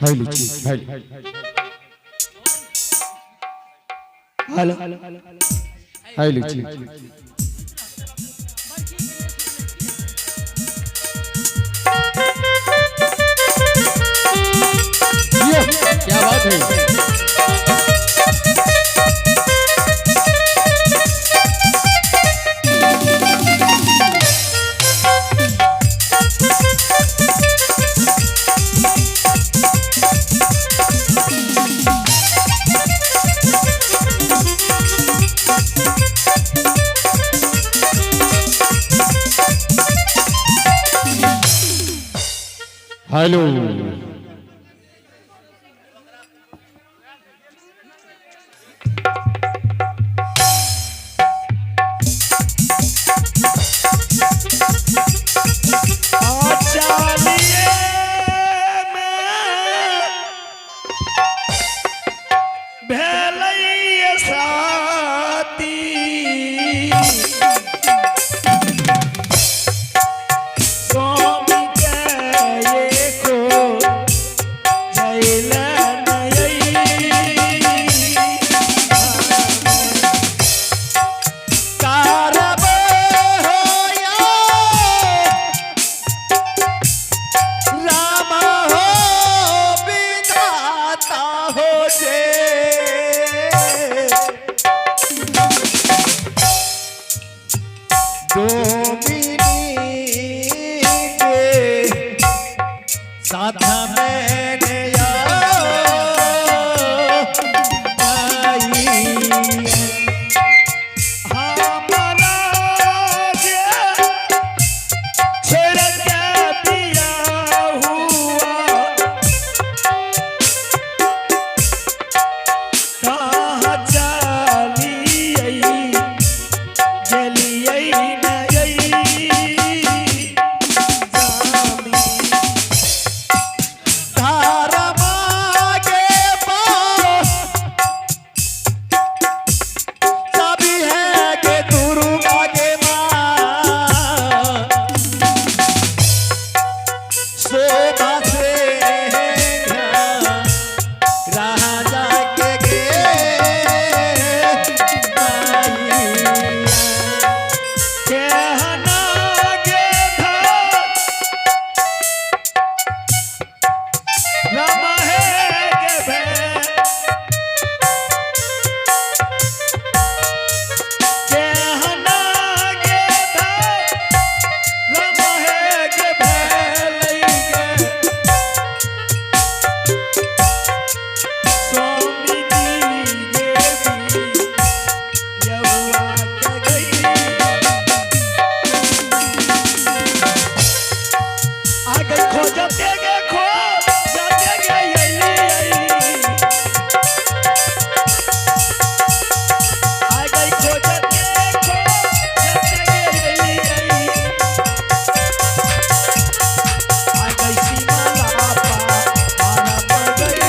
हाय लीची हाय। हेलो। हाय लीची। ये क्या बात है। हेलो। चालिए में भेलैया साथी स्वामी के एको जैल नई कारब होया राम हो विधाता हो जे डोमिनी के साथ मैंने आई हमारा जे छेड़ के पिया हुआ कहाँ चलियै गेलियै नयै जामी धारमा के पास चाबी है के दुर्गा के माँ शोभा से राजा के गे कहना गे राम है के भे कहना गे राम है के भैलई गे स्वामी जी देवी यहुआ के गई आ गई खो जाते गे खो जाते गे यही यही आ गई खो जाते गे यही यही आ गई सीमा लापा आना पड़ गई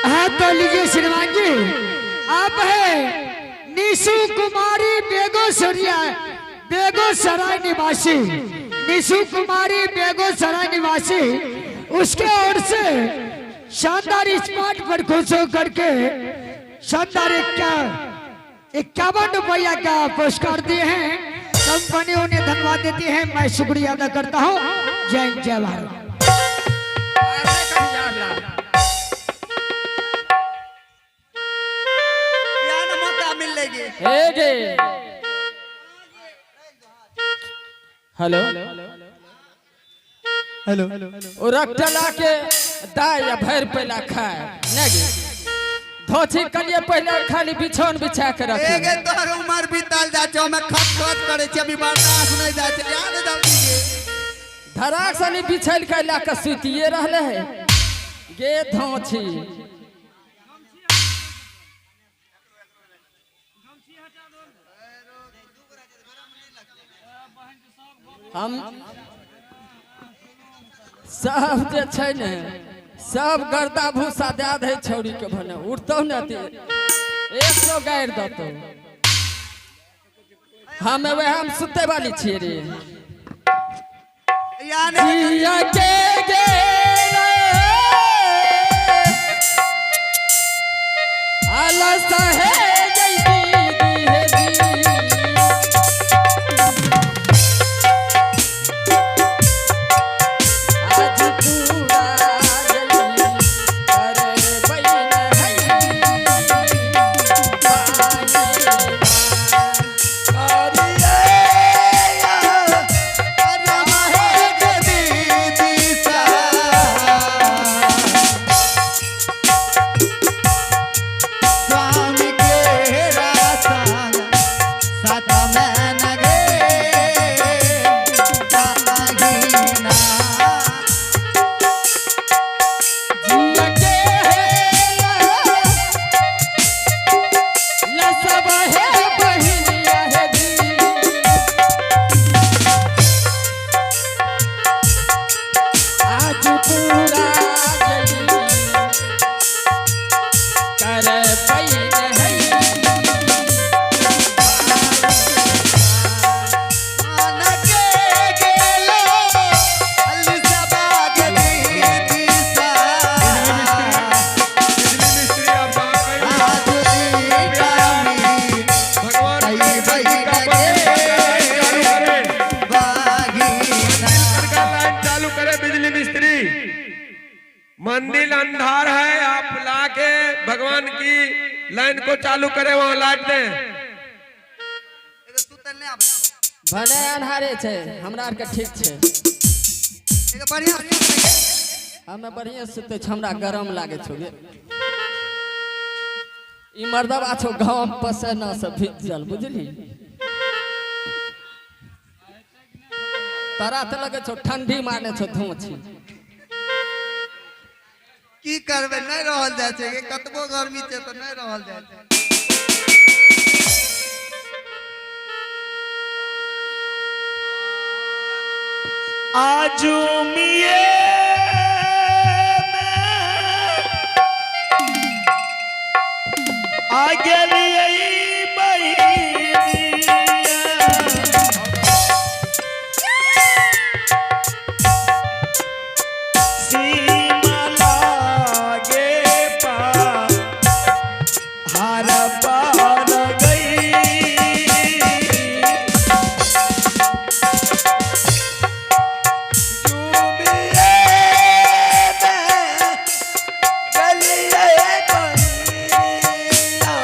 हाँ तो लीजिए श्रीमान जी, आप है निशु कुमारी बेगूसराय बेगूसराय निवासी, निशु कुमारी बेगूसराय निवासी, उसके ओर से शानदार स्मार्ट पर खुश होकर के शानदार एक क्या 51 रुपया का पुरस्कार दिए हैं। कंपनी उन्हें धन्यवाद देती है, मैं शुक्रिया अदा करता हूँ। जय हिंद, जय भारत। या न मौका मिलेगी। हे गे, हेलो। हेलो। ओ रखटला के दाय या भरि पैला खाए ने गे धोछी कलिए, पहले खाली बिछौन बिछा के रख। एगे तोहर उमर बीतल जाइ छै, हमे खट खट करै छी, अभी बर्दाश्त नहि जाइ छै। याद जल्दी गे। धराक सनी बिछल के ला के सुतिए रहले है गे धोछी। हम सब जे छै ने सब गर्दा भूसा दए दै छौड़ी के, भने उठतौ ने ते 100 गारि देतौ। हम वएह हम सुते वाली छियै रे। या ने। जिया के गेल आलस है जय दीदी हे जी। आज पूरा जई करे बइन है स्वामी के रासा साथ में नगे बागिना। जिया के लसब हे बहिनिया हे जी। आज पूरा जई कर पैन है। मान के गेलो अलसबाग दीदी सा। बिजली मिस्त्री, आप कहाँ गए? आज दीदामी भगवान आई की बहिन का मंदिर का लाइन चालू करें। बागिना। मंदिर का लाइन चालू करे बिजली मिस्त्री। मंदिर अंधार है, आप ला के भगवान की लाइन को चालू करे, वहां लाइट दें। एगो सुतल नहि आबै। भने अन्हारे छै, हमरा आरके ठीक छै। एगो बढ़िआँ सुतै। हमे बढ़िआँ सुतै छै, हमरा गरम लागै छौ गे। ई मर्दबा छौ घाम पसेना से भीजल, बुझली? तोरा तऽ लगै छौ ठंडी मारने छौ धोछी। की करबै, नहि रहल जाइ छै गे, कतबो गर्मी छै तऽ नहि रहल जाइ छै। आजू मिये में आ गेलियै बहिनिया। सीमा लागे पार हार पार गई। गलिए बनिया।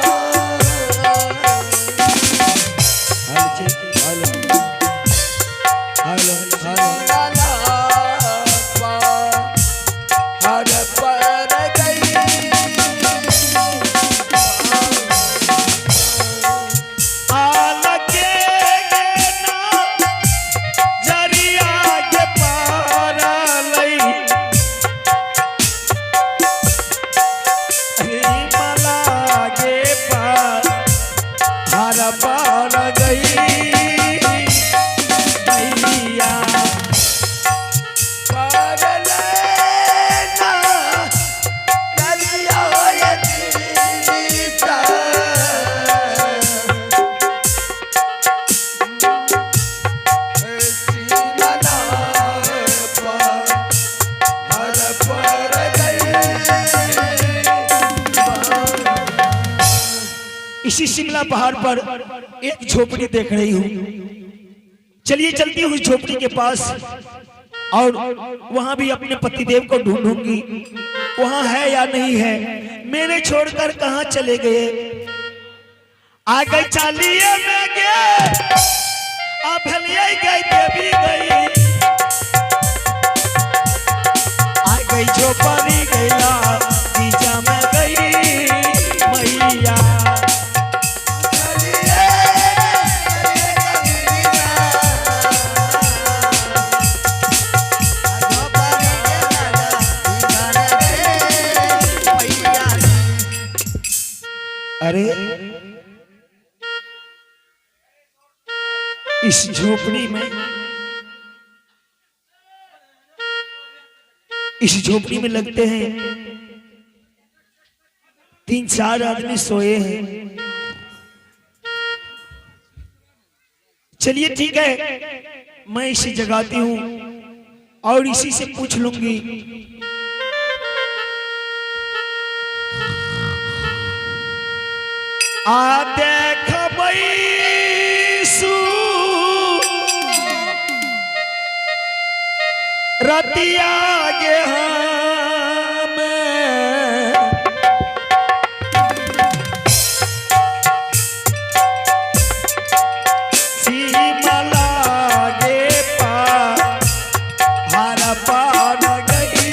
इसी शिमला पहाड़ पर एक झोपड़ी देख रही हूं। चलिए चलती हूँ झोपड़ी के पास और वहां भी अपने पतिदेव को ढूंढूंगी, वहां है या नहीं है, मेरे छोड़कर कहां चले गए। आ गई चालिए में गए, अब गई देवी गई, आ गई झोपड़ी गईला बीचा में गई मैया। अरे इस झोपड़ी में, इस झोपड़ी में लगते हैं 3-4 आदमी सोए हैं। चलिए ठीक है, मैं इसे जगाती हूं और इसी से पूछ लूंगी। आ देख बैसू रतिया गे हम, सीमा लागे पार पार गई।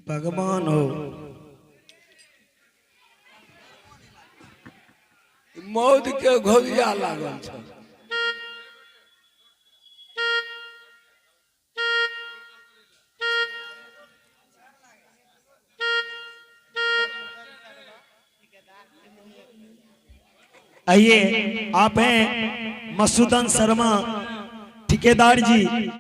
भगवान हो, मौत के घोरिया लागल छल। आइए आप हैं मसूदन शर्मा ठेकेदार जी।